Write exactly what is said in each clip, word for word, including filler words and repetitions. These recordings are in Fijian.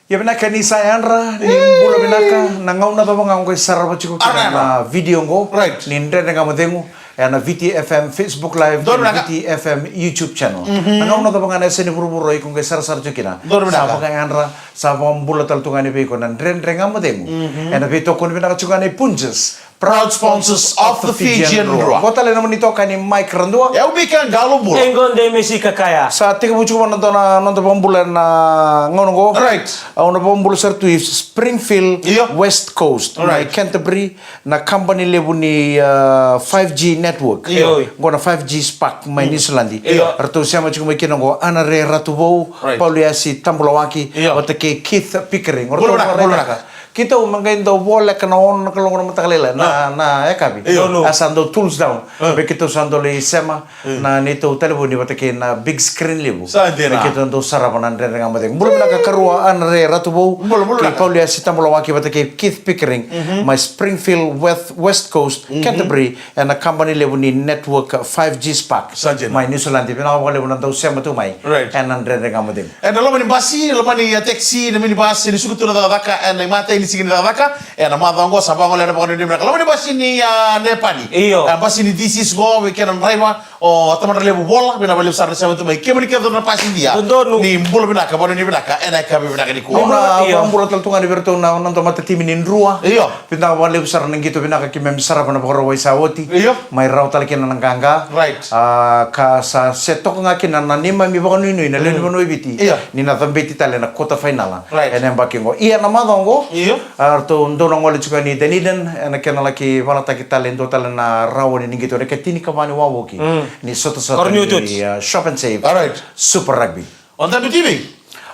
Ia vinaka ni sa yadra, ni bula vinaka. Na gauna cava ga o qai sarava tiko kina na video qo ni Dredre Ga Mo Cegu, ena Viti F M Facebook Live, na Viti F M YouTube channel. Na gauna cava ga na yasa ni vuravura o iko qai sarasara tiko kina, sa vakayadra, sa vakabula tale tu ga ni vei iko na Dredre Ga Mo Cegu. Ena veitokoni vinaka tiko ga na Punjas, proud sponsors of the Fijian Drua. Qo tale na mani toka ni Mike Radua. E au Mika Qalobula. E qo de Mesi Kakaya. Sa tekivu tiko na noda, noda vakabula na gauna qo. Right. Au na vakabula sara tu i Springfield, West Coast, mai Canterbury, na company levu ni, uh, five G network. Io. Qo na five G Spark mai New Zealand. Io. Ratou sema tiko mai kina qo Anare Ratuvou, Pauliasi Tabulawaki, vata kei Keith Pickering. Qo ratou vakaraitaka. Keitou me qai dau voleka na ono na kaloko na mataka lailai na, na yakavi. A sa dau tools down. Me keitou sa dau lai sema na neitou talevoni vata kei na big screen levu. Me keitou dau sarava na Dredre Ga Mo Cegu. Bula vinaka karua Anare Ratuvou, kei Pauliasi Tabulawaki vata kei Keith Pickering, mai Springfield, West, West Coast, Canterbury, ena company levu ni network five G Spark. Mai New Zealand, vinaka vakalevu na dau sema tu mai. Right. Ena Dredre Ga Mo Cegu. Ena loma ni basi, loma ni, uh, taxi, na minibus, ni suka tu na cakacaka, ena imatai ni siga ni cakacaka, ena macawa qo sa vagolea na vakanuinui vinaka. Loma ni basi ni, uh, Nepani. Io. Uh, basi ni D Cs qo, vei kena draiva, o Tamadra Levu Vola, vinaka vakalevu sara na sema tu mai. Kemuni kece na pasidia. Dodonu. Ni bula vinaka, vakanuinui vinaka, ena yakavi vinaka nikua. Au na vakabula tale tu ga ni vei iratou na, na noda matatimi ni Drua. Io. Vinaka vakalevu sara na qito vinaka keimami sarava na Vakarauwai sa oti. Io. Mai rawa tale kina na qaqa. Right. A, ka sa se toka ga kina na neimami vakanuinui na lewe ni vanua i Viti. Io. Ni na cabeti tale na quarter final. Right. Ena yabaki qo. Ia na macawa qo. Io. A, ratou dau na gole tiko yani Dunedin, ena kena laki valataki tale, dua tale na rawa ni qito, na ikatinikava ni wavoki. Mm. Ni sotasota ni, a, Shop and Save. All right. Super Rugby. O dabe tu i vei?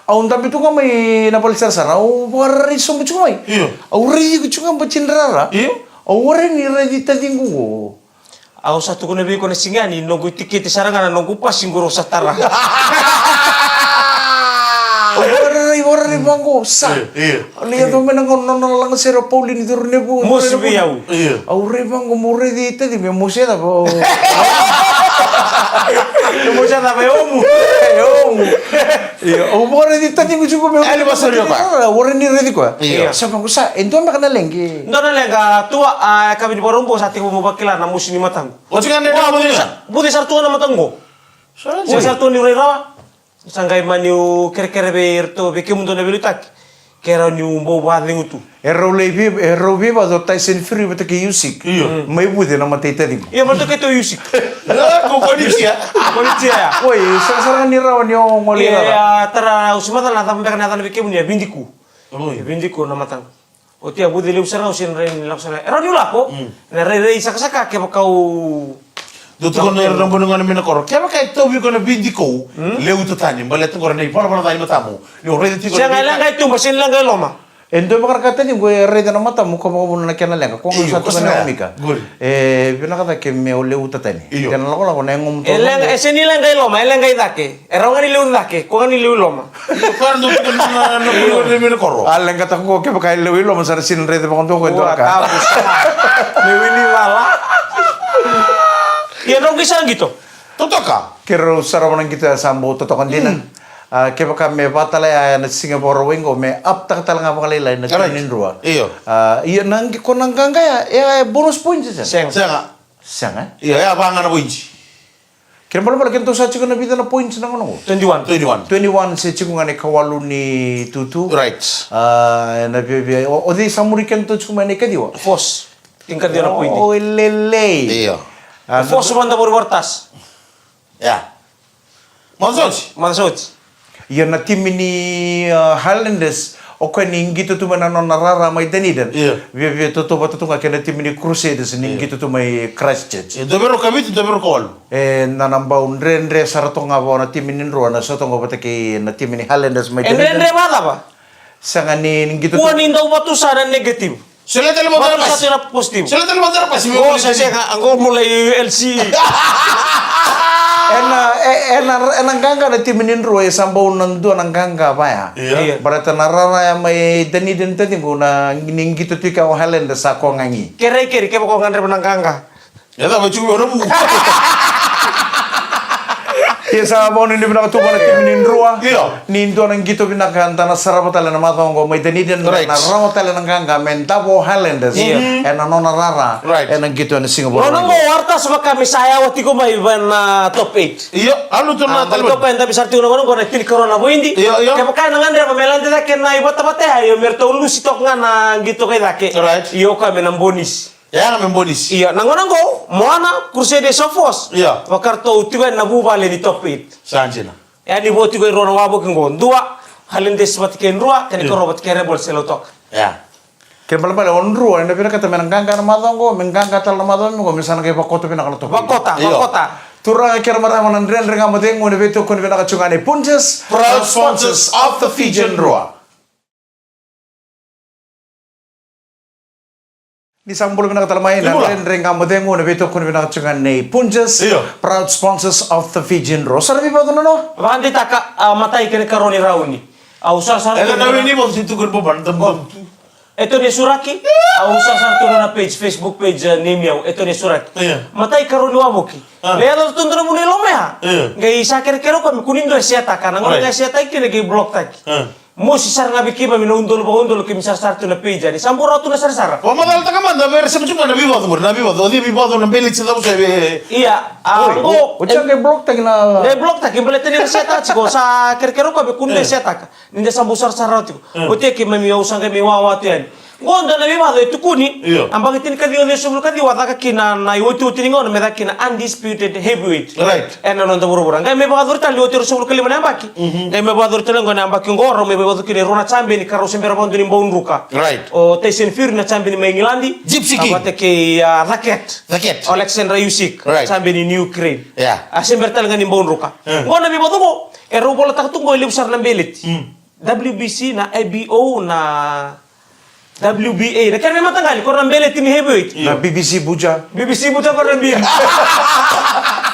Au dabe tu ga mai na vale sarasara, au vakararavi sobu tiko mai. Io. Au raici iko tiko ga bati drara. Io. Au warai ni raici taciqu qo. Au sa tukuna vei iko na siga ni noqu tikiti sara ga na noqu pasi qo rau sa tara. Au vakararavi, vakararavi vaqo sa. Io, io. Au lai yaco mai na gauna na nona lagasere o Paulini Curu Nevu. Mosi vei au. Io. Au raici vaqo, mo raici taciqu, e mosi e cava? E mosi e cava, e omu? E omu. Io, au vakaraici taciqu tiko me anniversary o koya. Au warai ni raici koya. Io. Sa vaqo sa, e dua beka na leqa. Dua na leqa, tua, a, yakavi ni Vakaraubuka sa tekivu mo vakila na mosi ni mataqu. Oti ga na leqa. Buci sara tu ga na mataqu. Buci sara tu ga ni rai rawa. Sa qai maniu kerekere vei iratou, vei kemudou na veiliutaki. Ke rau niu bau vakacegu tu. E rau lai vei, e rau veivacu o Tyson Fury vata kei Usyk. Io. Mai vuce na mata i taciqu. Io, vata kei tou Usyk. Ko, ko ni tia. Ko ni tia ya. Oi, sarasara ni rawa ni o gole. Io, ya, tara usi macala na cava beka na yacana vei kemuni ya, vidiku. Oi. Vidiku na mataqu. Oti ya vuce levu sara ga au sega ni rai ni lako sara. E rawa niu lako? Mm. Na rairai sakasaka kevaka au Dou tukuna na ira na boni gone mai na koro. Kevaka e tauvi iko na vidikou, leuta tani, baleta qori na ivalavala ca ni matamu. Ni o raica tiko na Sega, e leqa i tuba, sega ni leqa i loma. E dua vaka na ka taciqu e raica na matamu ka vakavuna na kena leqa. Ko ga sa tukuna o Mika. E vinaka cake me o leuta tani. Io. Kena lakolako na yagomu. E leqa, e sega ni leqa i loma, e leqa i cake. E rawa ga ni levu cake, ko ga ni levu i loma. Io, ka dou tukuna na, na, na boni gone mai na koro. A leqataka ko kevaka e levu i loma, sa ra sega ni raica vakadua ko e dua na ka. Ua, tabu sara. Me wili lala. Ia, drau qai sa qito. Totoka. Keirau sarava na qito ya sa bau totoka dina. Mm. A, kevaka me vaka tale ya ena siga Vakarauwai qo, me up-taka tale ga vakalailai na timi ni Drua. Io. A, ia na qi-, ko na qaqa ya, e bonus points, e sega? Sega. Sega. Sega, e? Io, ya vaka ga na points. Kena balebale, kedatou sa tiko na vica na points na gauna qo? Twenty-one. Twenty-one. Twenty-one se tiko ga na ikawalu ni tutu. Right. A, ena viavia, o, o cei sa muri kedatou tiko mai na ikaciwa? Force. Tinikaciwa na points. O, lelei. Io. A, Force na Vandavori Waratasi. Ya. Matasauti. Matasauti. Ia na timi ni, uh, Highlanders, o koya ni qito tu mai na nona rara mai Dunedin. Io. Viavia tautauvata tu ga kei na timi ni Crusaders ni qito tu mai Christchurch. Io, dua vei rau ka vitu, dua vei rau ka walu. E, na, na bau dredre sara toka ga vua na timi ni Drua na sota qo vata kei na timi ni Highlanders mai Dunedin. E dredre vakacava? Sega ni, ni qito tu. Kua ni dau vatu sa na negative. Solia tale mada na pasi. Positive. Solia tale mada na pasi. O, sa sega, qo mo lai L C. Ena, e, ena, ena qaqa na timi ni Drua, e sa bau na dua na qaqa vaya. Io. Baleta na rara ya mai Dunedin, taciqu, na ni qito tu kina o Highlanders sa koya ga qi. Kerei, kerei, kevaka o gadreva na qaqa. E cava tiko vei au na vuku? Ia sa vakanuinui vinaka tu vua na timi ni Drua. Io. Ni dua na qito vinaka eda na sarava tale na macawa oqo mai Dunedin, right, na rawa tale na qaqa me Davo Highlanders. Io. Ena nona rara, right, ena qito ena siga Vakarauwai. Gauna oqo Waratahs vaka me sa yawa tiko mai va na top eight. Io, a lutu na, ah, tale toka eda mai sara tiko na gauna oqo na tinikarua na poidi. Io, io. Kevaka ena gadreva me lade cake na ivatavata ya, io, me ratou lusi toka ga na qito kai cake. Right. Io, ka me na bonisi. Ia, na me bonisi. Ia, na gauna oqo, Moana, Crusaders of Force. Ia. Vakaratou tiko ena vuvale ni top eight. Sa dina. Ia, ni vo tiko e rua na wavoki oqo. Dua, Highlanders vata kei Drua, kena, ia, ikarua vata kei Rebels e Lautoka. Ia. Kena ibalebale o Drua, ena vinakata me na qaqa na macawa oqo, me qaqa tale na macawa mai qo, me sa na qai vakoto vinaka na top eight. Vakoto, io, vakoto. Turaga kei na marama, na Dredre Ga Mo Cegu ena veitokoni vinaka tiko ga nei Punjas, proud sponsors of the Fijian Drua. Ni sa bula vinaka tale mai na, ni bula, Dredre Ga Mo Cegu ena veitokoni vinaka tiko ga nei Punjas, io, proud sponsors of the Fijian Drua. Sa na veivacu na no? Vakadeitaka, a, matai kei na ikarua ni rauni. Au sarasara tu na, e na wini mo si tukuni boban, dam, dam, tu. E Tony Suraki, au sarasara tu na page, Facebook page, e, nei Miau, e Tony Suraki. Io. Matai, ikarua ni wavoki. A. Le yaco tu dua na vuna i loma ya. Io. Qai sa kerekere o koya me kua ni dua e setaka, na gauna, right, qai setaki kina qai block taki. A. Mosi sara ga vei keimami na udolu vakaudolu keimami sarasara tu na page yani. Sa bau rawa tu na sarasara. Vakamacalataka mada, vei ira sema tu mai na veivacu qori, na veivacu, o cei veivacu, na beleti se cava se vei. Ia, a, oi, qo, o, o, e, qai block taki na. Qai block taki, baleta ni ra setaka tiko, sa kerekere o koya me kua ni, e, setaka. Ni da sa bau sarasara tiko. E. Oti ya keimami, au sa qai mai wawa tu yani. Qo dua na veivacu e tukuni. Io. Yabaki tinikaciwa ciwasagavulu kaciwa a caka kina na iotioti ni gauna me caka kina undisputed heavyweight. Right. Ena noda vuravura. Qai mai vakayacori tale ni oti e ruasagavulu kalima na yabaki. Mhm. Qai mai vakayacori tale qo na yabaki qo, rau mai vakayacori kina e rua na champion ka rau se bera vakadua ni bau druka. Right. O Tyson Fury na champion mai Igiladi. Gypsy King. Vata kei, a, The Cat. The Cat. Alexander Usyk. Right. Champion ni Ukraine. Yeah. A se bera tale ga ni bau druka. Mm. Qo na veivacu qo, e rau volataka tu qo e levu sara na beleti. Mm. W B C, na I B O, na W B A, na kena veimataqali, ko na beleti ni heavyweight. Io. Na B B C Buja. B B C Buja ko na bini.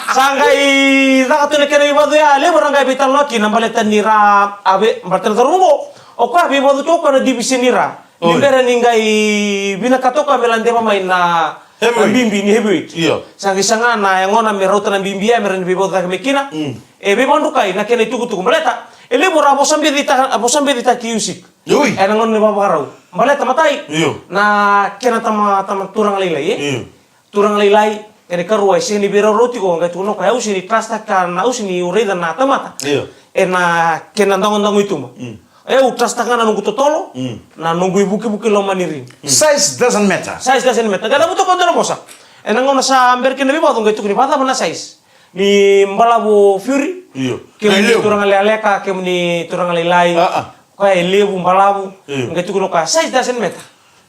Sa qai caka tu na kena veivacu ya, levu ra qai veitalanoa kina baleta ni ra, a vei, baleta na cauravou qo. O koya veivacu tu o koya na division ni ra. Oi. Ni bera ni qai vinakata o koya me ladeva mai na, heavyweight, na bibi ni heavyweight. Io. Sa qai saga na yagona me rauta na bibi ya, me ra ni veivacu cake mai kina. Mm. E veivakadrukai na kena itukutuku. Baleta, e levu ra vosabecitaka, vosabecitaki Usyk. Ui. Ena gauna ni vakavakarau. Baleta matai. Io. Na kena tama, tama turaga lailai, e? Io. Turaga lailai, kena ikarua, e sega ni veiraurau tiko, qai tukuna o koya, au sega ni trust-taka na, au sega ni raica na tamata. Io. Ena kena dagodago i tuba. Mm. Au trust-taka ga na noqu totolo, mm, na noqu ivukivuki loma ni ring. Mm. Size doesn't matter. Size doesn't matter. Qai cavuta o koya dua na vosa. Ena gauna sa bera kina na veivacu, qai tukuni, vakacava na size? Ni balavu o Fury. Io. Kemuni, e levu, turaga lekaleka, kemuni turaga lailai. A, a. Koya e levu, balavu. Io. Qai tukuna o koya, size doesn't matter.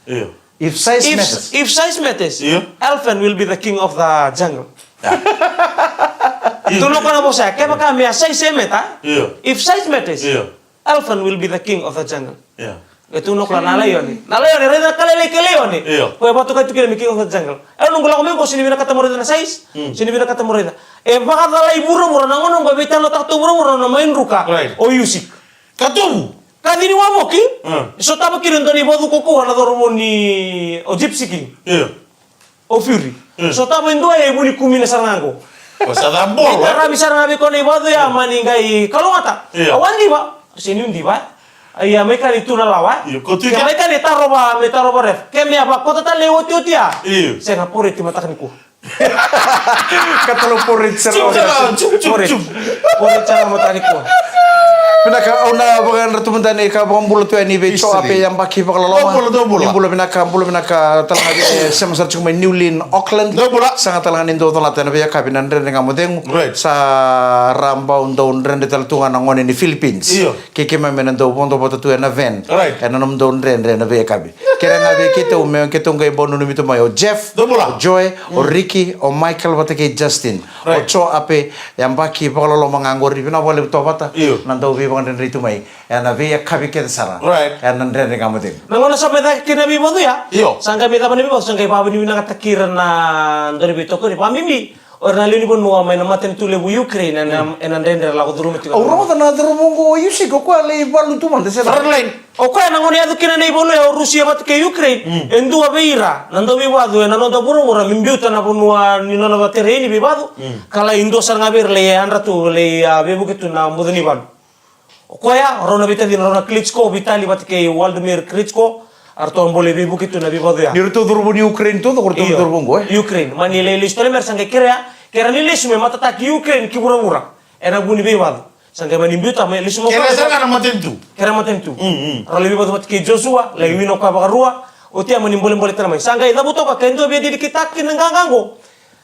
Io. If size, if, matters, if size matters, io, elephant will be the king of the jungle. A. Io. Tukuna o koya na vosa, kevaka me a size e matter. Io. If size matters, io, elephant will be the king of the jungle. Io. E tukuna o koya na laione. Na laione, raica na ka lailai kei laione. Io. Koya e vakatokai tu kina me king of the jungle. E noqu lako mai qo, sega ni vinakata mo raica na size. Mm. Sega ni vinakata mo raica. E vakacalai vuravura na gauna oqo, e veitalanoataka tu vuravura na mai druka. Right. O Usyk. Katuvu. Kaci ni wavoki. Mm. E sotava kina e dua na ivacu kaukauwa na cauravou ni, o Gypsy King. Io. O Fury. Mm. Sotava e dua ya, e vu ni kumi na sara ga qo. O sa ca bolo. Qai taravi sara ga vei koya na ivacu ya, mani qai kalougata. Io. Au a diva. Sega niu diva. Ia, mai ka ni tu na lawa. Io, ko tu. Ke mai ka ni tarova, me tarova ref. Ke me a vakota tale otioti ya. Io. Sega, poreti mataka nikua. Ka talo poreti sara. Poreti. Poreti sara mataka nikua. Vinaka, au na vakayadra tu mada ni ka vakabula tu yani vei Jo Ape, yabaki vakaloloma. Dou bula, dou bula. Ni bula vinaka, bula vinaka tale ga vei, e, sema sara tiko mai New Lynn, Auckland. Dou bula. Saga tale ga ni dou colata ena veiyakavi na Dredre Ga Mo Cegu. Right. Sa ra bau dau dredre tale tu ga na gone ni Philippines. Io. Kei keimami na dau vodo vata tu ena van. Right. Ena nomudou dredre ena veiyakavi. Kerea ga vei keitou me keitou qai bau nanumi tu mai o Jeff, dou bula, o Joe, o, mm, Ricky, o Michael vata kei Justin. Right. O Jo Ape, yabaki vakaloloma ga qori, vinaka vakalevu Tovata. Io. Na dau veivakadredrei tu mai ena veiyakavi kece sara. Right. Ena Dredre Ga Mo Cegu. Na gauna sa mai caka kina na veivacu ya. Io. Sa qai mai cava na veivacu, sa qai vakavinavinakataki ira na dau ni veitokoni vakabibi. O ira na lewe ni vanua mai na matanitu levu Ukraine ena, ena dredre era lako curuma tiko. Au rogoca na cauravou oqo o Yusik, o koya lai valu tu mada se cava? Frontline. O koya na gauna e yaco kina na ivalu ya o Rusia vata kei Ukraine, e dua vei ira na dauveivacu ena noda vuravura me biuta na vanua ni nona vatereni veivacu, ka lai dua sara ga vei ira lai yadra tu, lai, a, veivuke tu na buca ni valu. O koya, rau na veitacini, rau na Klitschko, Vitali vata kei Wladimir Klitschko, a ratou a bau lai veivuke tu na veivacu ya. Ni ratou cauravou ni Ukraine taucoko, ratou cauravou oqo, e? Ukraine. Mani lai lesu tale mai, era sa qai kerea, kerea ni lesu me matataki Ukraine ki vuravura ena vu ni veivacu. Sa qai mani biuta me lesu mai. Kerea sara ga na matanitu. Kerea matanitu. Rau lai veivacu vata kei Joshua, lai wina o koya vakarua. Oti ya mani bolebole tale mai. Sa qai cavuta o koya, ke dua via didikitaka kina na qaqa oqo,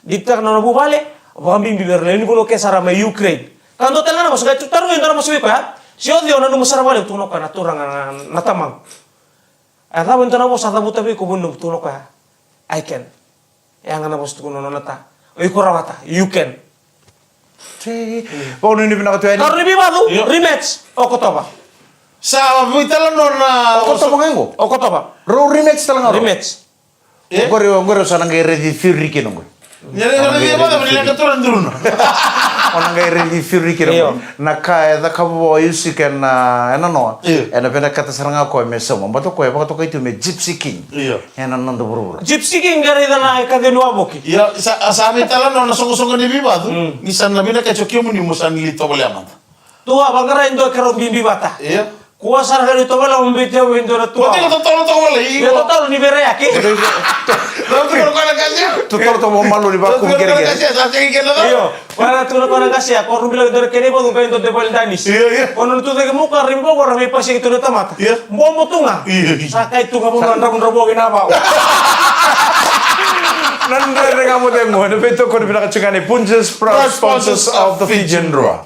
didikitaka na nona vuvale, vakabibi vei ira na lewe ni vanua ke sara mai Ukraine. Ka dua tale ga na vosa, qai tarogi e dua na vosa vei koya. Se o cei, o nanuma sara vakalevu, tukuna o koya, na turaga na, na tamaqu. A cava e dua na vosa a cavuta vei iko, vu ni nomu, tukuna o koya, I can. E yaga na vosa tukuna o nona ta. O iko rawata, you can. Vakanuinui vinaka tu yani. Karua ni veivacu, rematch, Okotova. Sa veitalanoa na Okotova ga qo? Okotova. Rau rematch tale ga rau? Rematch. E? Oqori, oqori o sa na qai raici theory kina oqori. Ni raici theory kina oqori. O na qai raici theory kina oqori. Na ka e cakava o Yusik ena, ena noa. Ena vinakata sara ga o koya me sauma. Baleta o koya e vakatokai tu me Gypsy King. Ena noda vuravura. Gypsy King qai raica na kaci ni wavoki. Ia, sa, sa veitalanoa na soqosoqo ni veivacu. Ni sa na vinakati o kemuni mo sa na lai tovolea mada. Tua, vaqara e dua keirau bibi vata. Ia. Kua sara ga ni tovolea mo biuti au vei dua na tua. Oti ko totolo toka wale. Ia totolo ni veirayaki. Totolo toka na kasia. Totolo toka mo malua ni vakumu kerekere. Sa sega kena. Io. Vara tu na kona kasia, ko rubila dua na kena ivacu, qai dua de vale danis. Ia, ia. Ko na tu cake muka, rimbo ko ra vei pasi ki tu na tamata. Ia. Bobo tu ga. Ia, ia. Sa kai tu ga mo na dravu dravu ki na vau. Na Dredre Ga Mo Cegu, na veitokoni vinaka tiko ga ni Punjas, proud sponsors of the Fijian Drua.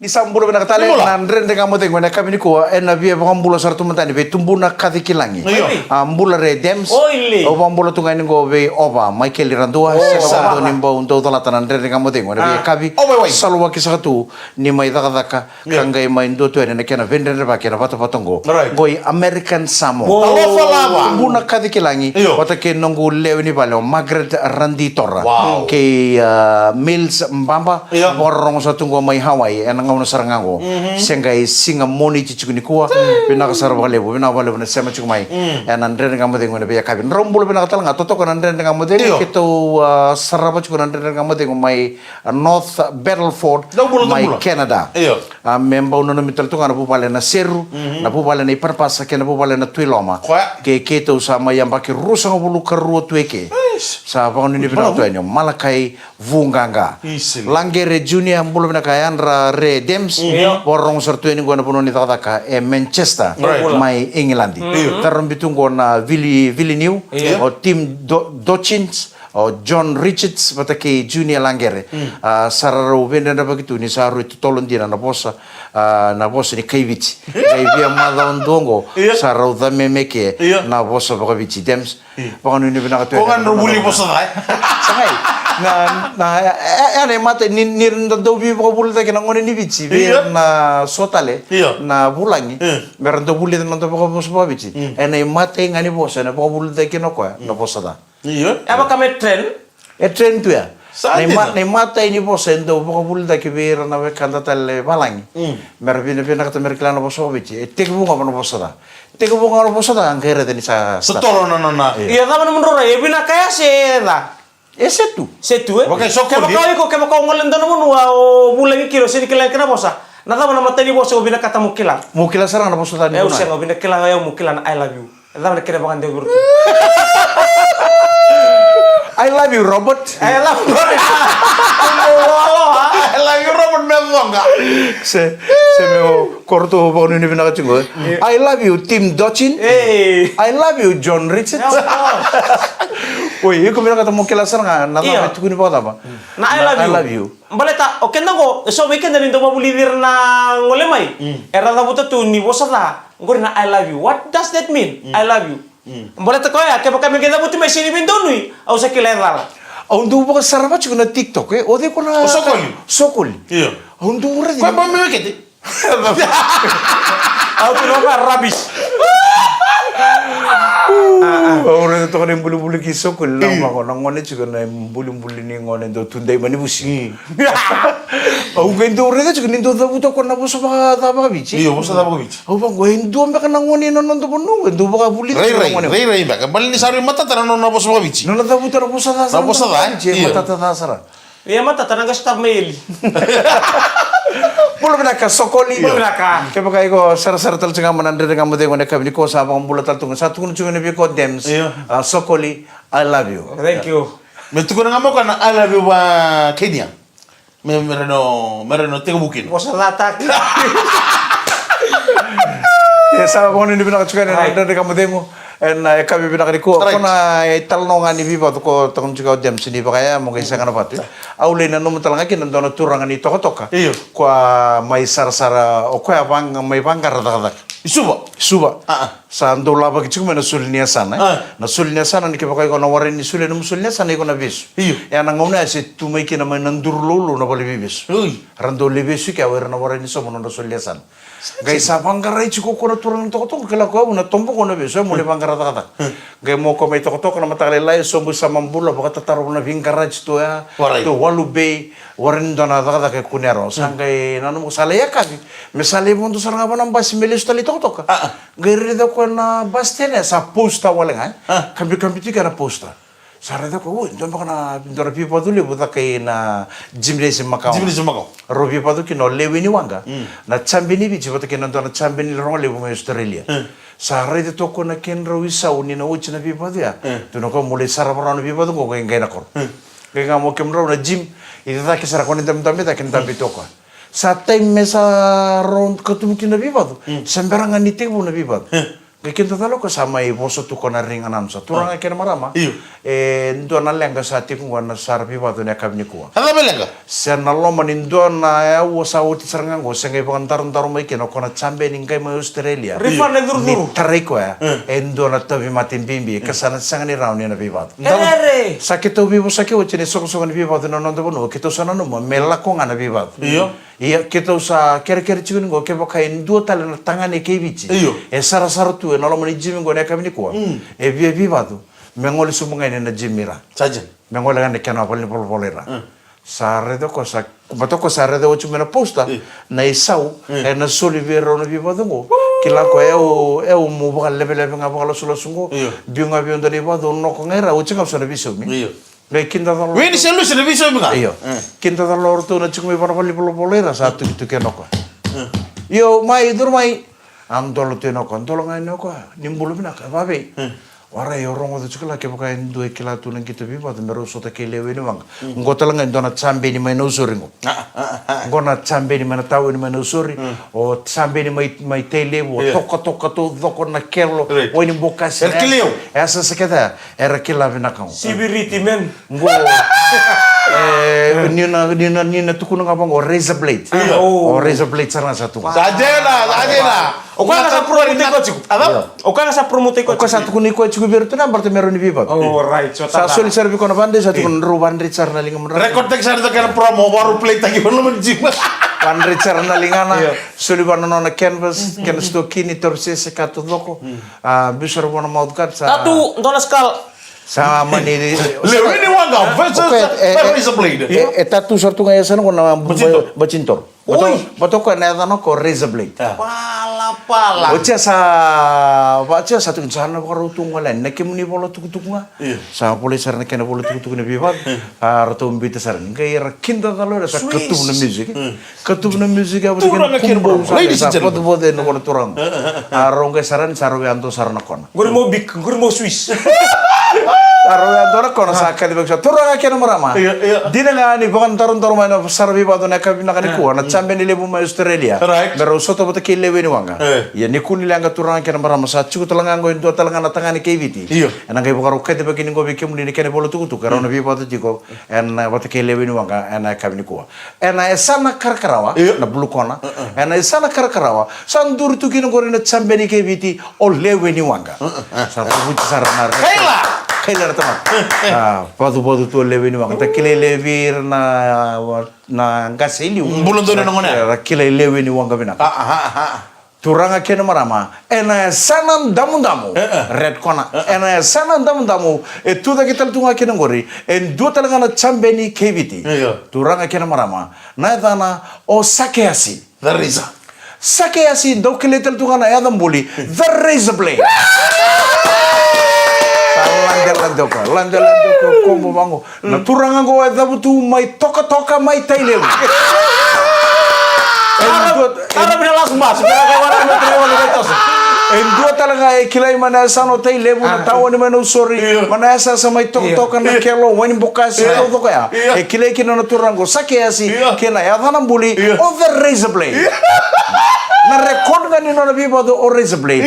Ni sa bula vinaka tale. Ni bula. Na Dredre Ga Mo Cegu ena yakavi nikua, ena via vakabula sara tu mada yani vei Tubuna Kaci Kilagi. Io. A, bula re Dems. Oi le. Au vakabula tu ga yani qo vei Ova Maikeli Radua. Oi, sega sa. Dua ni bau dau calata na Dredre Ga Mo Cegu ena via yakavi. Oi, oi. Saluaki saka tu ni mai cakacaka. Io. Ka qai mai dua tu yani na kena veidredrevaki ena vatavata oqo. Right. Qo i American Samoa. Alofa lava. Tubuna Kaci Kilagi. Io. Vata kei noqu lewe ni vale o Margaret Raditora. Wow. Kei, a, Mills Baba. Io. Vakarorogo sara tu qo mai Hawaii ena gauna sara ga qo. Mhm. Se qai siga Moniti tiko nikua. Vinaka sara vakalevu, vinaka vakalevu na sema tiko mai. Mm. Ena Dredre Ga Mo Cegu ena veiyakavi. Drau bula vinaka tale ga, totoka na Dredre Ga Mo Cegu. Io. Keitou, a, sarava tiko na Dredre Ga Mo Cegu mai North Battleford, mai Canada. Io. A, me bau nanumi tale tu ga na vuvale na Seru, mhm, na vuvale na Ipanapasa kei na vuvale na Tuiloma. Koya. Kei keitou sa mai yabaki ruasagavulu ka rua tu eke. Eish. Sa vakanuinui vinaka tu yani o Malakai Vuqaqa. Easily. Laqere Junior, bula vinaka, yadra re Dems. Mhm. Io. Vakarorogo sara tu yani qo ena vanua ni cakacaka e Manchester, right, mai England. Mhm. Io. Tarobi tu qo na Vili, Vili Niu, io, o Tim Do-, Dochins, o John Richards vata kei Junior Laqere. Mm. A, sa rau veidredrevaki tu ni sa rui totolo dina na vosa, a, na vosa ni kai Viti. Qai via macawa dua oqo, io, sa rau cameme ke, io, na vosa vakaviti. Dems, io, vakanuinui vinaka tu. Ko ga na vuli vosa ca, e? Sa qai. Na, na, e, e, e, na imatai ni, ni da dau veivakavulici na gone ni Viti, io, vei na so tale, io, na vulagi, io, me ra dau vulica na noda vakavosa vakaviti. Mm. E na imatai ga ni vosa e na vakavulici kina o koya na vosa ca. Io. E vaka me trend. E trend tu ya. Sa dina. Na ima-, na imatai ni vosa e dau vakavulici vei ira na wekada tale valagi. Mm. Me ra vina-, vinakata me ra kila na vosa vakaviti. E tekivu ga va na vosa ca. Tekivu ga na vosa ca, qai raica ni sa, sa. Totolo na nona. Io. Ia cava na nomudrau rai, e vinaka ya se ca? E se tu. Se tu, e? Vaka e sokoli. Kevaka o iko, kevaka o gole dua na vanua o vulagi kina, o sega ni kila na kena vosa. Na cava na imatai ni vosa o vinakata mo kila? Mo kila sara ga na vosa ca ni vanua. E, au sega, au vinakata ga au mo kila na I love you. E cava na kena vakadewataki? I love you, Robert. I love you, Robert. I love you, Robert, me voqa. Se, se me o, ko ratou vakanuinui vinaka tiko, e? Yeah. I love you, Tim Dochin. Hey. I love you, John Richards. Yeah, of course. Oi, iko vinakata mo kila sara ga na cava e tukuni vakacava. Na I love you. Baleta o keda qo, e so vei keda ni dau vakavulici ira na gole mai. Mm. Era cavuta tu ni vosa ca, qori na I love you. What does that mean? Mm. I love you. Mm. Baleta koya, kevaka me qai cavuti mai sega ni veidonui, au sa kila e cala. Au dau vakasarava tiko na TikTok, e? O cei ko na... O Sokoli. Sokoli. Io. Au dau raica. Koya ba me wekete. Au tu na ka rubbish. Au raica toka na ibulibuli ki Sokoli, na vaqo na gone tiko na ibulibuli ni gone dau tudei mai ni vusi. Au qai dau raica tiko ni dau cavuta ko na vosa vakaca vakaviti. Io, vosa ca vakaviti. Au vaqo e dua beka na gone na noda vanua e dau vakavulica na gone. Rairai beka. Bale ni sa rui matata na nona vosa vakaviti. Nona cavuta na vosa ca. Na vosa ca, e matata ca sara. Ia matata na qai stop mai eli. Bula vinaka Sokoli. Bula vinaka. Kevaka iko sarasara tale tiko ga mai na Dredre Ga Mo Cegu ena yakavi nikua, sa vakabula tale tu ga, sa tukuna tiko ga vei iko Dems. Io. A, Sokoli, I love you. Thank you. Me tukuna ga mai o koya na I love you va Kenya. Me, me reno, me reno tekivu kina. Vosa cataki. E sa vakanuinui vinaka tiko ga ena Dredre Ga Mo Cegu. Ena yakavi vinaka nikua. Right. Ko na italanoa ga ni veivacu ko tukuna tiko o Dems ni vakaya mo qai sega na vatu. Au lai nanuma tale ga kina dua na turaga ni tokatoka. Io. Koya mai sarasara, o koya vaqara, mai vaqara cakacaka. I Suva. Suva. A, a. Sa dau lavaki tiko mai na soli ni yasana, e? A. Na soli ni yasana ni kevaka iko na warai ni soli na nomu soli ni yasana iko na vesu. Io. Ia na gauna ya se tu mai kina mai na duru loulou na vale ni veivesu. Oi. Ra dau lai vesu i kea o ira na warai ni sauma na nodra soli ni yasana. Qai sa vaqarai tiko o koya na turaga ni tokatoka, kila o koya au na tobo qo na vesu, e, mo lai vaqara cakacaka. Hmm. Qai mai o koya mai tokatoka na mataka lailai, e sobu i Samabula, vakatataro na veiqaraji tu ya, tu Walu Bay, warai ni dua na cakacaka e kunea rawa. Sa qai nanuma o koya sa lai yakavi, me sa lai vodo sara ga vua na basi me lesu tale i tokatoka. A, a. Qai raica o koya na basi tena, sa poster wale ga, e. A. Kabikabi tiko na poster. Sa raica o koya, oi, dua beka na, dua na veivacu levu caka ina Gymnasium Makau. Gymnasium Makau. Rau veivacu kina o Lewe ni Waqa. Mm. Na champion ni Viti vata kei na dua na champion ni rogo levu mai Australia. Mm. Sa raica toka o koya na kedrau isau ni na oti na veivacu ya. Mm. Tukuna o koya mo lai sarava rawa na veivacu qo qai qai na koro. Mm. Qai ga mo kemudrau na gym, i cake sara ko ni dabedabe cake ni dabe toka. Sa time me sa rau katuvu kina na veivacu. Mm. Sa bera ga ni tekivu na veivacu. Mm. Qai kidacala o koya sa mai vosa tu ko na riga na nosa. Turaga kei na marama. Io. E dua na leqa sa tiko qo na sara veivacu na yakavi nikua. A cava e leqa? Se na loma ni dua na aua sa oti sara ga qo se qai vakadarodaro mai kina o koya na champion ni qai mai Australia. Io. Ni tarai koya. Mm. E dua na tauvimate bibi. Mm. Ka sa na sega ni rawa ni na veivacu. Herere! Sa keitou veivosaki oti ena isoqosoqo ni veivacu na noda vanua. Keitou sa nanuma me lako ga na veivacu. Io. Ia, keitou sa kerekere tiko ni qo, kevaka e dua tale na tagane kei Viti. Io. E sarasara tu ena loma ni gym qo na yakavi nikua. Mm. E via veivacu. Me gole sobu ga yani na gym i ra. Sa dina. Me gole ga na kena valenivolavola i ra. Mm. Sa raica o koya sa, baleta o koya sa raica oti mai na poster. Io. Na isau, io, ena soli vei rau na veivacu qo. Kila o koya, e au, e au meu vakaleveleve ga vakalasulasu qo. Io. Biu ga vei au dua na ivacu, au noko ga i ra, oti ga au sa na veisaumi. Io. Qai kidacala. Vei ni se lusi na veisaumi ga. Io. E. Kidacala o ratou na tiko mai vua na valenivolavola i ra sa tukituki ena o koya. E. Io, mai, curu mai. A dola tu ena o koya, dola ga ena o koya. Ni bula vinaka, e vavei. E. Warai, au rogoca tiko la kevaka e dua e kila tu na qito veivacu me rau sota kei Lewe ni Waqa. Mm. Qo tale ga e dua na champion mai Nausori qo. A, a, a, a. Qo na champion mai na tauni mai Nausori. Mm. O champion mai, mai Tailevu, o, io, tokatoka taucoko na kelo. Right. Wai ni bokasi. Era kila o au. E a sasa kece ya. Era kila vinaka qo. Sibiriti, man. Qo, e, ni na, ni na, ni na tukuna ga vaqo, razor blade. Io. O razor blade sara ga sa tu. Sa dina, sa dina. O koya ga sa promote iko tiko. A cava? Io. O koya ga sa promote iko tiko. O koya sa tukuna iko tiko vei iratou na baleta me rawa ni veivacu. Oh, right. So sa soli sara vei iko na vadreti, sa tukuna drau vadreti sara na ligamu. Record taki sara na kena promo, varu play taki vei na loma ni gym. Vadreti sara na ligana. Io. Soli vua na nona canvas, kena sitokini, torosese, ka taucoko. Mm. A, biu sara vua na mouth guard, sa. Tatu, dua na skull. Sa mani. Lewe ni Waqa versus, okay, e, e, razor blade. E, e tatu sara tu ga e yasana qo na Bacintoro. Bacintoro. Oi. Baleta o koya na yacana qo razor blade. A. Pala, pala. Oti ya sa, oti ya sa tukuni sa na vakarau tu gole yani na kemuni vola tukutuku ga. Io. Sa volai sara na kena vola tukutuku na veivacu. Io. A, ratou biuta sara ni qai ra kidacala o ira sa katuvu na music. Io. Katuvu na music, a, turaga kei na marama. Ladies and gentlemen. Sa vocevoce na kona turaga. A, rau qai sara ni sa rau yadua sara na kona. Qori mo big, qori mo Swiss. Sa rau yadua na kona, sa kacivaki sa turaga kei na marama. Io, io. Dina ga ni vakadarodaro mai na sara veivacu na yakavi vinaka nikua, na champion levu mai Australia. Right. Me rau sota vata kei Lewe ni Waqa. E. Ia ni kua ni leqa turaga kei na marama, sa tiko tale ga qo e dua tale ga na tagane kei Viti. Io. Ena qai vakarau kacivaki ni qo vei kemuni na kena vola tukutuku, e rau na veivacu tiko, ena vata kei Lewe ni Waqa, ena yakavi nikua. Ena yasana Karakarawa, io, na Blue Corner. Ena yasana Karakarawa, sa duri tu kina qori na champion kei Viti, o Lewe ni Waqa. Sa vuti sara na re. Kaila! Kaila na tamata. A, vacuvacu tu o Lewe ni Waqa. Da kilai levi ira na, na qase i liu. Bula donu na gone. Ra kilai Lewe ni Waqa vinaka. A, a, a, a. Turaga kei na marama, ena yasana damudamu. Eh, eh. Red corner. Eh, eh. Ena yasana damudamu, e tu cake tale tu ga kina qori, e dua tale ga na champion kei Viti. Io. Turaga kei na marama, na yacana o Sakeasi. The Razor. Sakeasi, dau kilai tale tu ga na yaca buli, The Razor Blade. Sa lade, lade o koya, lade, lade o koya, kobo vaqo. Na turaga qo e cavutu mai Tokatoka mai Tailevu. E dua, Tara vina las mas, vina kai vara na tara vara na tosa. E dua tale ga e kilai mai na yasana o Tailevu, na taoni mai na usori, mai na yasayasa mai Tokatoka, na kelo, Wainibokasi, taucoko ya. E kilai kina na turaga qo, Sakeasi, kei na yacana buli, o The Razor Blade. Na record ga ni nona veivacu o Razor Blade.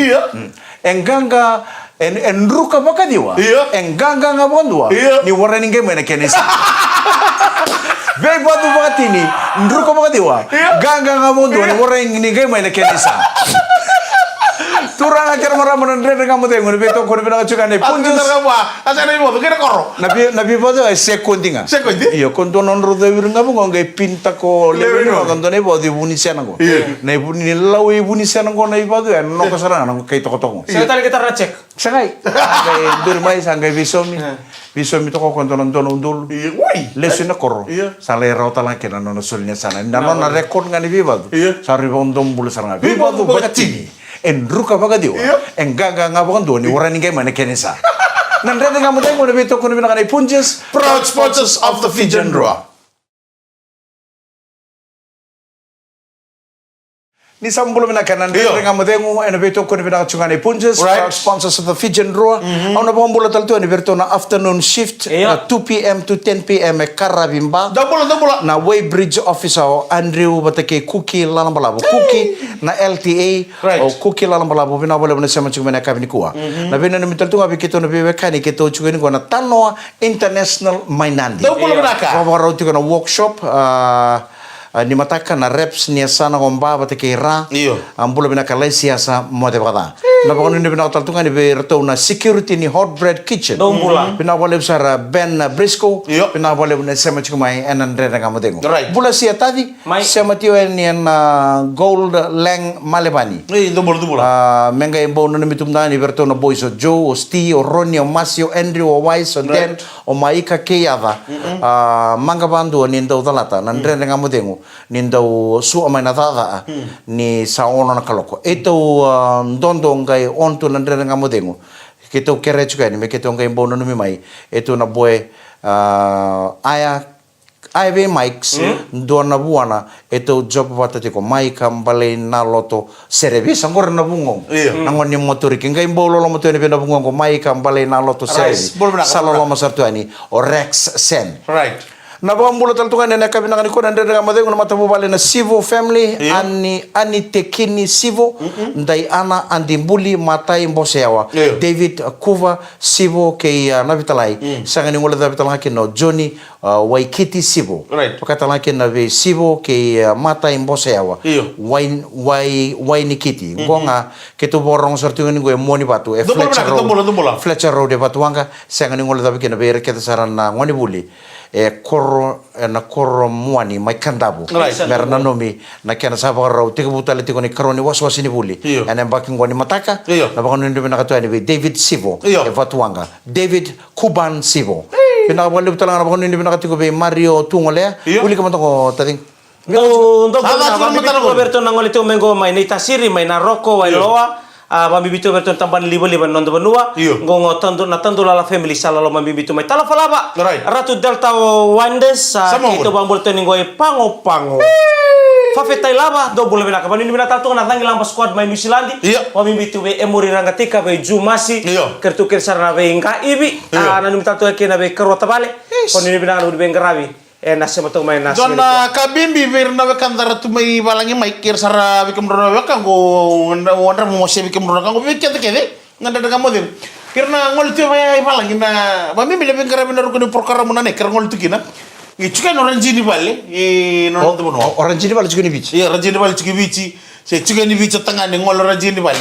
E qaqa, e, e druka vakaciwa. Io. E qaqa ga vakadua. Io. Ni warai ni qai mai na kena isa. Veivacu vakatini, druka vakaciwa. Io. Qaqa ga vakadua, ni warai ni qai mai na kena isa. Turaga kei na marama, na Dredre Ga Mo Cegu, na veitokoni vinaka tiko ga nei Punjas. A sa na ivodo kei na koro. Na vei, na veivacu e sekodi ga. Sekodi? Io, ko dua na nodrau cau ira ga vaqo qai pinta ko lewe ni waka, dua na ivacu i Vunisena qo. Io. Na ivu ni lau i Vunisena qo na ivacu e noka sara ga na kai Tokatoka. Sa tale ke tara na check. Sa qai. Sa qai duri mai, sa qai veisaumi. Veisaumi toka ko dua na dua na udolu. Io, oi. Lesu ina koro. Io. Sa lai rawa tale ga kina na nona soli ni yasana. Na nona record ga ni veivacu. Io. Sa rui vakadomobula sara ga. Veivacu vakatini. E druka vakaciwa. Io. E qaqa ga vakadua ni warai ni qai mai na kena isa. Na Dredre Ga Mo Cegu, na veitokoni vinaka nei Punjas. Proud sponsors of the Fijian Drua. Ni sa bula vinaka na Dredre Ga Mo Cegu, ena veitokoni vinaka tiko ga nei Punjas, proud sponsors of the Fijian Drua. Au na vakabula tale tu yani vei iratou na afternoon shift, na two p.m. to ten p.m. e Karavi Bar. Dou bula, dou bula. Na weighbridge officer o Andrew vata kei Kuki Lalabalavu. Kuki na L T A, o Kuki Lalabalavu, vinaka vakalevu na sema tiko mai na yakavi nikua. Na veinanumi tale tu ga vei keitou na veiwekani keitou tiko yani qo na Tanoa International mai Nadi. Dou bula vinaka. Vakavakarau tiko na workshop, a, a, ni mataka na reps ni yasana qo Ba vata kei Ra. Io. A, bula vinaka Laisiasa Moce Vakaca. Na vakanuinui vinaka tale tu ga yani vei iratou na security ni Hot Bread Kitchen. Dou bula. Vinaka vakalevu sara Ben Briscoe. Io. Vinaka vakalevu na sema tiko mai ena Dredre Ga Mo Cegu. Right. Bula Sia Taci. Mai. Sema tiko yani ena Gold Lang Malevani. Ei, dou bula, dou bula. A, me qai bau nanumi tu mada yani vei iratou na boys o Joe, o Sti, o Roni, o Masi, o Andrew, o Wise, o Dan, o Maika kei Yaca. A, maqa vakadua ni dau calata na Dredre Ga Mo Cegu, ni dau sua mai na caca ni sa ono na kaloko. Eitou, a, dodo qai on tu na Dredre Ga Mo Cegu. Keitou kerea tiko yani me keitou qai bau nanumi mai. Eitou na boy, a, Aya Aya vei Mikes, dua na vuana, eitou job vata tiko mai ka balei na loto serevi. Sa qori na vugoqo. Io. Na gone ni Moturiki. Qai bau loloma tu yani vei na vugoqo mai ka balei na loto serevi. Sa loloma sara tu yani o Rex Sen. Right. Na vakabula tale tu ga yani ena yakavi vinaka nikua na Dredre Ga Mo Cegu na matavuvale na Sivo family, Ani, Ani Tekini Sivo, Daiana Adibuli, Matai Boseawa, David Kuva Sivo kei, a, Navitalai. Sega ni guilecavi tale ga kina o Joni a, Waikiti Sivo. Right. Vaka tale ga kina vei Sivo kei, a, Matai Boseawa. Io. Wai, Wai, Wainikiti. Qo ga, keitou vakarogo sara tu ga ni qo e Muanivatu, e Fletcher Road. Fletcher Road e Vatuwaqa, sega ni guilecavi kina vei ira kece sara na gonevuli. E koro, e na koro Muani mai Kadavu. Right. Me ra nanumi na kena sa vakarau tekivu tale tiko ni karua ni wasewase ni vuli. Io. Ena yabaki qo ni mataka. Io. Na vakanuinui vinaka tu yani vei David Sivo. Io. E Vatuwaqa. David Kuban Sivo. Vinaka vakalevu tale ga na vakanuinui vinaka tiko vei Mario Tugolea. Io. Wilika mada qo, tacina. Dou, dou, sa bula, sa bula, vakabibi tiko vei iratou na gole tiko mai qo mai Naitasiri, mai Naroko, Wailoa. A, vakabibi tiko vei iratou na tabana livaliva ni noda vanua. Io. Qo, qo tadu, na Tadulala family sa loloma bibi tu mai Talafalava. Right. Ratu Delta Wonders, a, keitou vakabula tiko ni qo e Pago Pago. Fafetai Lava, dou bula vinaka. Vakanuinui vinaka tale tu ga na Cagilaba squad mai Niusiladi. Io. Vakabibi tu vei Emori Ragatika, vei Jumasi. Io. Kei iratou kece sara na veiqaivi. Io. A, nanumi tale tu ga kei na veikarua tavale. Yes. Vakanuinui vinaka na veiqaravi. E na sema toka mai na dua na ka bibi vei ira na wekada ra tu mai valagi mai, kei ira sara vei kemudrau na wekaqu, o Dra Momo se vei kemudrau na wekaqu, vei keda kece na Dredre Ga Mo Cegu. Kei ira na gole tu mai valagi na, vakabibi na veiqaravi na ruku ni porokaramu na nei, kei ira gole tu kina. Qai tiko yani o Rajini Vale, e, na noda vanua. O, o Rajini Vale tiko ni Viti. Io, Rajini Vale tiko ni Viti. Se tiko yani Viti o tagane, gole o Rajini Vale.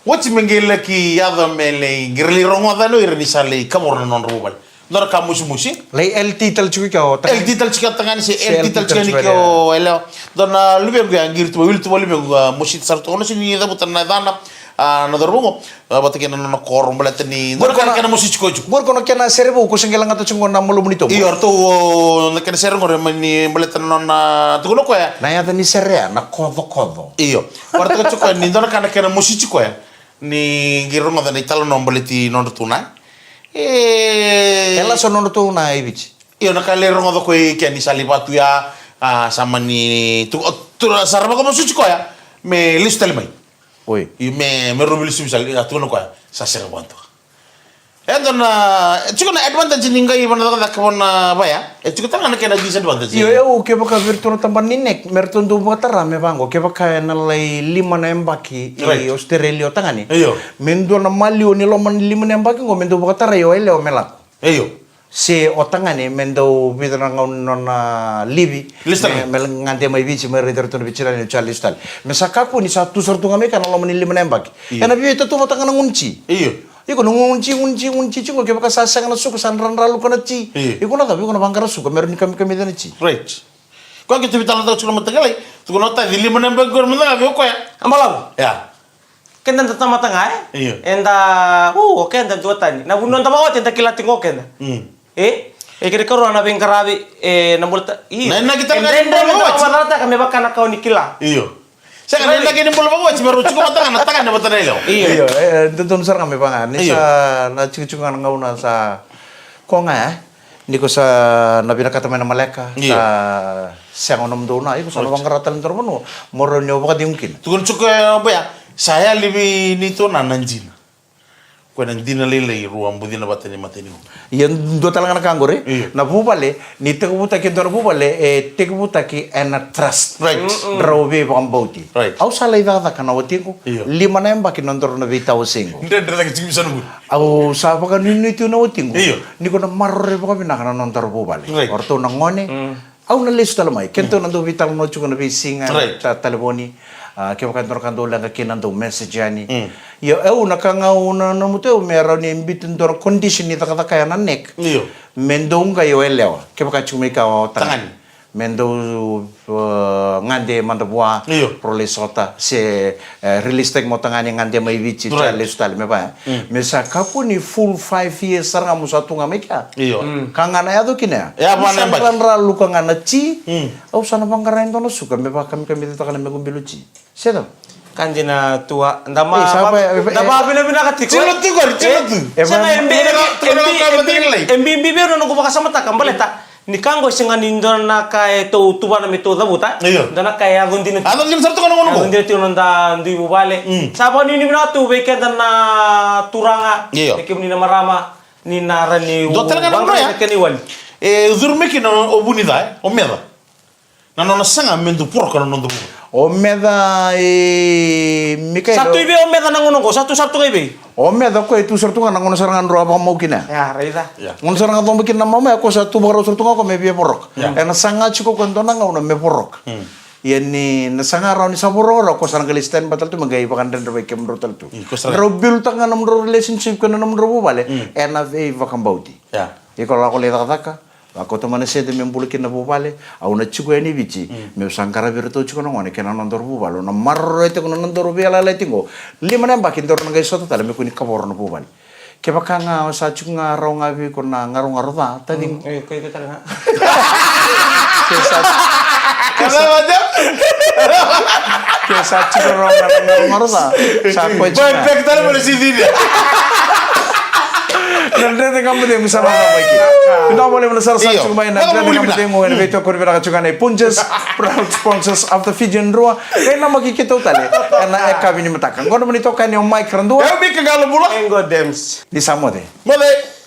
Oti me qai laki yaco me lai, qai ra lai rogoca yani o ira ni sa lai kavoro na nodra vuvale. Dua na ka mosimusi. Lai L T tale tiko kea o tagane. L T tale tiko kea o tagane se L T tale tiko kea o yalewa. Dua na luvequ ya qiri tu mai, wili tu mai luvequ, a, mositi sara tu. Au na sega ni cavuta na yacana, a, na cauravou qo. A, vata kei na nona koro baleta ni dua na ka na kena mositi koya tiko. Qori ko na kena sere vou ko se qai lagata tiko qo na malumu ni tobu. Io, ratou, o, na kena sere qori mani baleta na nona tukuna koya. Na yaca ni sere ya na kocokoco. Io. Varaitaka tiko koya ni dua na ka na kena mositi koya. Ni qai rogoca na italanoa baleti nodratou na. E. E lasu nodratou na i Viti. Io, na ka lai rogoca koya i kea ni sa lai vatu ya, a, sa mani tu, o, tu, sa ra vakamasuti koya me lesu tale mai. Oi. Io, me, me rau veilesui, sa lai, a, tukuna koya sa sega vakadua. E dua na, e tiko na advantage ni qai vana cakacaka vana vaya. E tiko tale ga na kena disadvantage. Io, e, au kevaka vei iratou na tabana ni NEC, me ratou dau vakatara me vaqo, kevaka e na lai lima na yabaki i Australia o tagane. Io. Me dua na maliwa ni loma ni lima na yabaki qo me dau vakatarai o yalewa me lako. Io. Se o tagane me dau vica na gauna na nona livi. Lesu tale. Me, me gade mai Viti, me raici iratou na veitinani, o sa lesu tale. Me sa kakua ni sa tu sara tu ga mai kea na loma ni lima na yabaki. Io. E na veitatuvataga na gunu ti. Io. Iko na gunu ti, gunu ti, gunu ti, ti qo kevaka sa sega na suka, sa dradra luka na ti. Io. Iko na cava, iko na vaqara suka me rawa ni kamikamica na ti. Right. Koya keitou veitalanoataka tiko na mataqali, tukuna o taci lima na yabaki qori mada ga vei o koya. A balavu. Ia. Keda da tamata ga, e? Io. Eda, u, o keda duatani. Na vanua da vakawati eda kila tiko o keda. Mm. E? E kena ikarua na veiqaravi, e, na bula ta, io. Na inaki tale ga ni bula vakawati. E dredre me da vakamacalataka me vaka na ka o ni kila. Io. Sega, na inaki ni bula vakawati me rau tiko vata ga na tagane vata na yalewa. Io. Io, e, e, dodonu sara ga me vaka ga. Ni sa na tikotiko ga na gauna sa ko ga, e? Ni ko sa na vinakata mai na maleka, io, sa sega o nomudou na, iko sa na vaqara tale ni dua na vanua mo rawa ni o vakacegu kina. Tukuna tiko, e, o koya, sa yali vei neitou na, na dina. Koya na dina lailai, rua bucina vata ni mata ni gauna. Ia dua tale ga na ka qori, io, na vuvale, ni tekivutaki e dua na vuvale, e tekivutaki ena trust. Right. Mm-mm. Drau veivakabauti. Right. Au sa lai cakacaka na watiqu, io, lima na yabaki na nodaru na veitawasei qo. Dredre cake tiko vei sa na vuli. Au sa vakanuinui tu na watiqu. Io. Ni ko na maroroi vakavinaka na nodaru vuvale. Right. O ratou na gone. Mm. Au na lesu tale mai. Kedatou na dau veitalanoa tiko na veisiga, right, ta, talevoni. A, kevaka e dua na ka dau leqa kina dau message yani. Mm. Io, au na ka ga au na, na nomutu au me rawa ni biuta dua na condition ni cakacaka ya na NEC. Io. Me dau qai o yalewa. Kevaka tiko mai kea o tagane. Tagane. Me dau, e, gade mada vua, io, rau lai sota, se, e, release taki mai o tagane, gade mai Viti, right, sa lesu tale me vaya. Mm. Me sa kakua ni full five years sara ga mo sa tu ga mai kea. Io. Mm. Ka ga na yaco kina ya. E, a, ni sa dradra luka ga na ti, mm, au sa na vaqara e dua na suka me vakamikamicataka na mequ bilo ti. Se cava? Ka dina tu a, da ma, e, sa va, va, e, da e, vavinavinaka tiko. Tilo tu qori, tilo tu. E, sega, e, e, e, e, e, e, e, e, e, bibi vei au na noqu vakasamataka, baleta ni ka qo e sega ni dua na ka e tou tuvana me tou cavuta. Io. Dua na ka e yaco dina tiko. Yaco dina sara tu ga na gauna qo. Yaco dina tiko na noda dui vuvale. Mm. Sa vakanuinui vinaka tu vei keda na turaga. Io. Vei kemuni na marama, ni na rawa ni, dua tale ga na vaqara ya na kena iwali. E curu mai kina o Vunica, e, o Meca. Na nona saga me dau voroka na noda vuvale. O Meca, e, Mikaela. Sa tu i vei o Meca na gauna qo, sa tu sara tu ga i vei? O Meca o koya e tu sara tu ga na gauna sara ga drau a vakamau kina. Ia, raica. Ia. Gauna sara ga coba kina na mama, o koya sa tu vakarau sara tu ga o koya me via voroka. Ia. Ena saga tiko o koya e dua na gauna me voroka. Mm. Ia ni na saga rawa ni sa voroka rawa, o koya sa na qai lai stand by tale tu me qai vakadredre vei kemudrau tale tu. Mm, o koya sa na qai. Drau build-taka ga nomudrau relationship kei na nomudrau vuvale. Mm. Ena veivakabauti. Ia. Iko lako lai cakacaka. Vakauta mai na sede me bula kina na vuvale, au na tiko yani i Viti, mm, meu sa qaravi iratou tiko na gone kei na nodaru vuvale, au na maroroya tiko na nodaru veiyalayalati qo. Lima na yabaki daru na qai sota tale me kua ni kavoro na vuvale. Kevaka ga o sa tiko ga rawa ga vei iko na garogaro ca, taciqu. Mm, e, ko iko tale ga. Ke sa, ke sa, ke sa tiko rawa ga na garogaro ca, sa koya tiko ga. Bai pek tale mo na sicini. Na Dredre Ga Mo Cegu sa na mai kina. Vinaka vakalevu na sarasara tiko mai na Dredre Ga Mo Cegu, ena veitokoni vinaka tiko ga nei Punjas, proud sponsors of the Fijian Drua. Kei na maki keitou tale ena yakavi ni mataka. Qo na nomuni itokani o Mike Radua. Eu Mika Qalobula. Engo Dems. Ni sa moce. Moce.